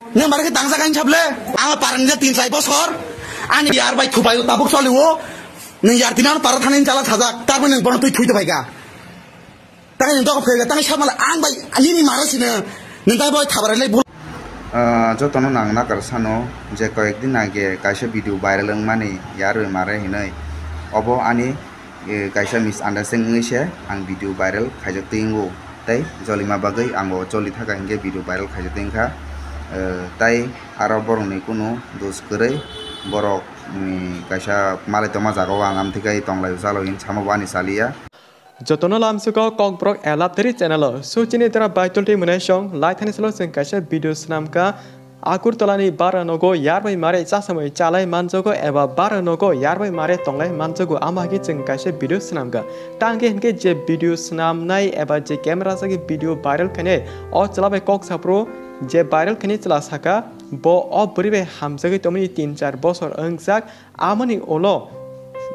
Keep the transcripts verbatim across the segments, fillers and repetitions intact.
Nwng mare khe tangsa kain sable? Ang parani je tin chai bosor. Ani yar bai thubai tabuk choli o. Nwng yar tinan para thani chala sajak. Tarbo nwng bono twi thui twi bai ka. Tang nwng toko phega tang sabala ang bai ani ni mara sino. Nwng tai bai thabar lai bul. Ah, jotono nang nakar sano je koyek din age kaisa video viral wngmani yar bai mare hinoi. Obo ani eh, kaisa misunderstanding wngwi se ang video viral khaijak twi wngo. Tei jolima bagwi ang bo joli thaka hinkhe video viral khaijak twi wngkha. Eh, tei aro borokni kunu dos kwrwi borok, mm, kaisa malai tongma jagao ang amthikhai tonglai chalo hin samo bo ani chaliya. Jotono lamsiko Kokborok Elaptari channel o. So chini dara Baitolti Mwnai song lai thani salo chwng kaisa video swnamkha. Agartala ni bara nogo yar bai mare chasamwi chalai manjago eba bara nogo yar bai mare tonglai manjago, ama hake chwng kaisa video swnamkha. Tang khe hinkhe je video swnamnai eba je camera sagi video viral khainai o chwla bai kok saphuru je viral khainai chwla saka bo o bwrwi bai hamjagwi tongmani tin char bosor wngjak. Amoni ulo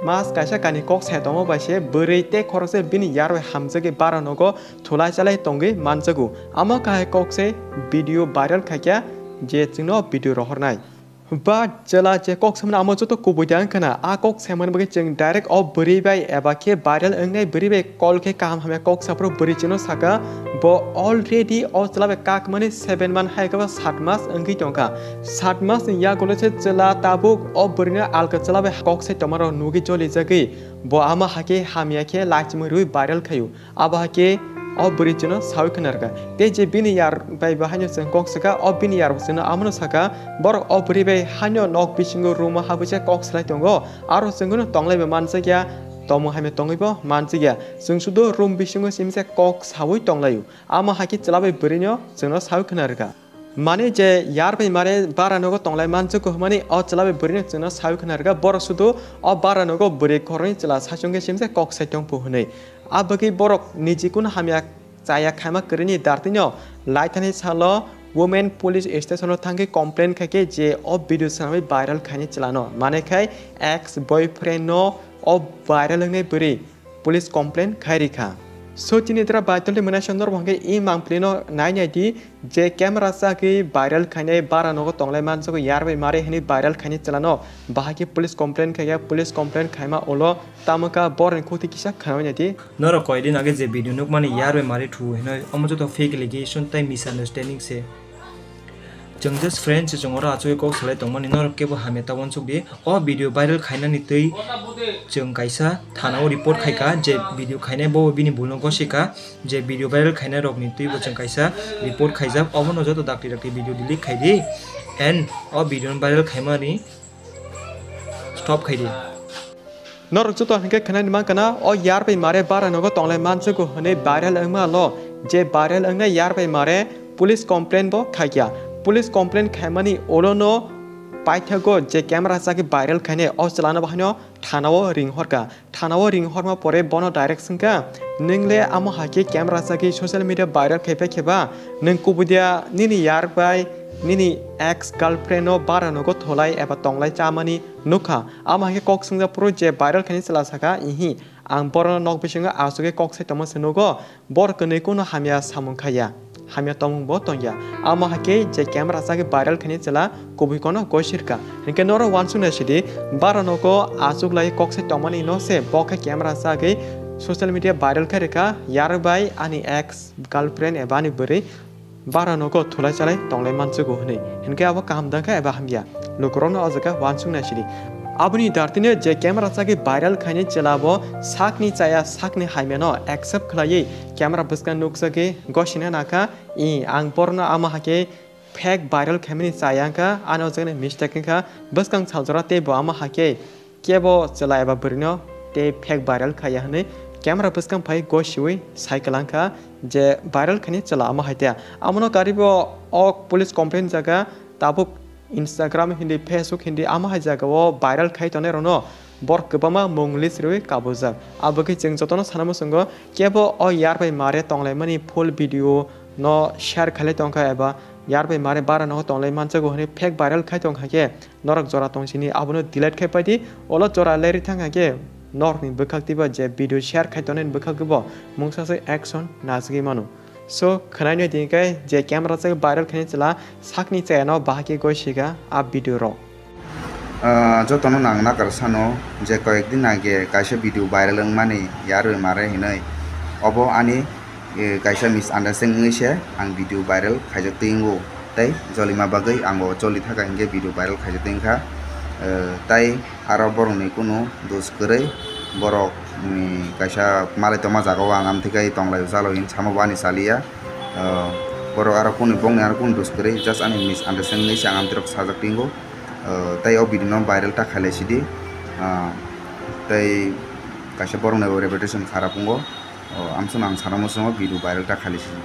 mas kaisa kani kok sai tongma bai se bwrwi tei khoroksa bini yarwi hamjagwi bara nogo thulai chalai tongwi manjago. Amo kahai kok se video viral khaikha je chwngno video rohornai. Ba chwla je kok samani amo joto kubui da wngkhana, a kok saimani bagwi chwng direct o bwrwi bai eba khe viral wngnai bwrwi bai call khe kaham hamya kok saphuru bwrwi chwngno saka, bo already o chwla bai kakmani seven month hai khe ba sat mas wngwi tongkha. Sat mas ni yagulo se chwla tabuk o bwrwino alka chwla bai kok sai tongmarok nugwi jolijagwi bo ama hake hamya khe lachimwi rwi viral khaio. Abo hake o bwrwi chwngno sawi khwnarkha. Tei je bini yar bai bo haino chwng kok saka, o bini yar bo chwngno amono saka, borok o bwrwi bai haino nok bisingo room o habwi se kok salai tongo. Aro chwngno tonglaibo manjakya, tomung hamya tongwibo manjakya. Chwng sudo room bisingo simi se kok sawi tonglaio. Amo hake chwla bai bwrwino chwngno sawi khwnarkha. Mani je yar bai mare bara nogo tonglai manjago hwnmani o chwla bai bwrwino chwngno sawi khwnarkha. Borok sudo o bara nogo bwrwi khoroknwi chwla saichung khe simi se kok sai tongphu hwnwi. A bagwi borok niji kunu hamya chaya khaima kwrwini dartwino lai thani salo Women Police Station o thangwi complain khaikhe je o video swnamwi viral khaini chwlano. Mane khai ex boyfriend no o viral wngnai bwrwi police complain khai rikha. So chini dra Baitolti Mwnai song norok hwnkhe i mangpili no nai nai di je camera chagwi viral khainai bara nogo tonglai manjago yar bai mare hwnwi viral khaini chwlano bahai khe police complain khaikha, police complain khaima ulo tamo kha borokni khukti kisa khwnai nai di. Norok koi din age je video nukmani yar bai mare thu hwnwi omo joto fake allegation tei misunderstanding se. Chwng just friend se chwng oro achugwi kok salai tongmani norok kebo hamya ta uansuk di. O video viral khainani twi chwng kaisa thana o report khaikha je video khainai bo bini bul no gosika je video viral khainai rokni twi bo chwng kaisa report khaijak obono joto dakti dakti video delete khaidi and o video no viral khaimani stop khaidi. Norok joto hwnkhe khwnani mankha na, o yar bai mare bara nogo tonglai manjago hwnwi viral wngma lo, je viral wngnai yar bai mare police complain bo khaikha. Police complain khaimani ulono paithago je camera chagwi viral khainai o chwlano bahaino thanao ring horkha. Thanao ring horma pore bono direct swngkha, "Nwng le amo hai khe camera chagwi social media viral khai pai khe ba? Nwng kubui dia nini yar bai nini ex girlfriend no bara nogo tholai eba tonglai chamani nukha?" Amo hai khe kok swngjak phuru je viral khaini chwla sakha, "Ihi, ang borokno nok bisingo achugwi kok sai tongma se nugo, borok kwnwi kunu hamya samung khaiya, hamya tongmung bo tongya." Amo hai khe je camera chagwi viral khaini chwla kubui kono gosirkha. Hinkhe norok uansuknai sidi, bara nogo achuklai kok sai tongmani no se bo khe camera chagwi social media viral khai rikha, "Yar bai ani ex girlfriend eba ani bwrwi bara nogo thulai chalai tonglai manjago," hwnwi. Hinkhe abo kaham dangkha eba hamya? Lukurokno o jaga uansuknai sidi. Aboni dartino je camera chagwi viral khaini chwla bo sakni chaya sakni hamyano accept khlaiwi camera bwskang nukjagwi gosina nakha, "I, ang borokno amo hai khe fake viral khaimani chaya wngkha, ano o jagani mistake wngkha, bwskang saljora tei bo amo hai khe kebo chwla eba bwrwino tei fake viral khaiya," hwnwi camera bwskang phai gosiwi sai kwlangkha je viral khaini chwla amo hai tei amono karibo o police complain jaga tabuk Instagram hindi, Facebook hindi amo hai jagao viral khai tongnai rokno borok kwbangma mung list rwi kabujak. Abo khe chwng jotono sana muchungo kebo o yar bai mare tonglaimani full video no share khailai tongkha eba yar bai mare bara nogo tonglai manjago hwnwi fake viral khai tongkha khe norok jora tongsini abono delete khai paidi. Olo jora lerwi thangkha khe norokni bwkhak twibo je video share khai tongnai bwkhak twibo mungsa se action najagwi mano. So, khwnai nai tini khe je camera chai viral khainai chwla sakni chayano bahai khe goi sika a video rok. Ah, jotono nang nakar sano je koyekdin age kaisa video viral wngmani yarwi mare hinwi. Obo ani, eh, kaisa misunderstanding wngwi se ang video viral khaijak twi wngo. Tei jolima bagwi ang bo joli thaka hinkhe video viral khaijak twi wngkha. Eh, tai aro borokni kunu dos kwrwi, borok, mm, kaisa malai tongma jagao ang amthikhai tonglai ujalo hin samo bo ani chaliya. Ah, borok aro kunu bongni aro kunu dos kwrwi, just ani misunderstanding se ang amtwirok sajak tingo. Ah, tei o video no viral ta khailai sidi. Ah, tei kaisa borokni bo reputation kharap wngo. Oh, amsong ang sana muchungo video viral ta khailai sidi.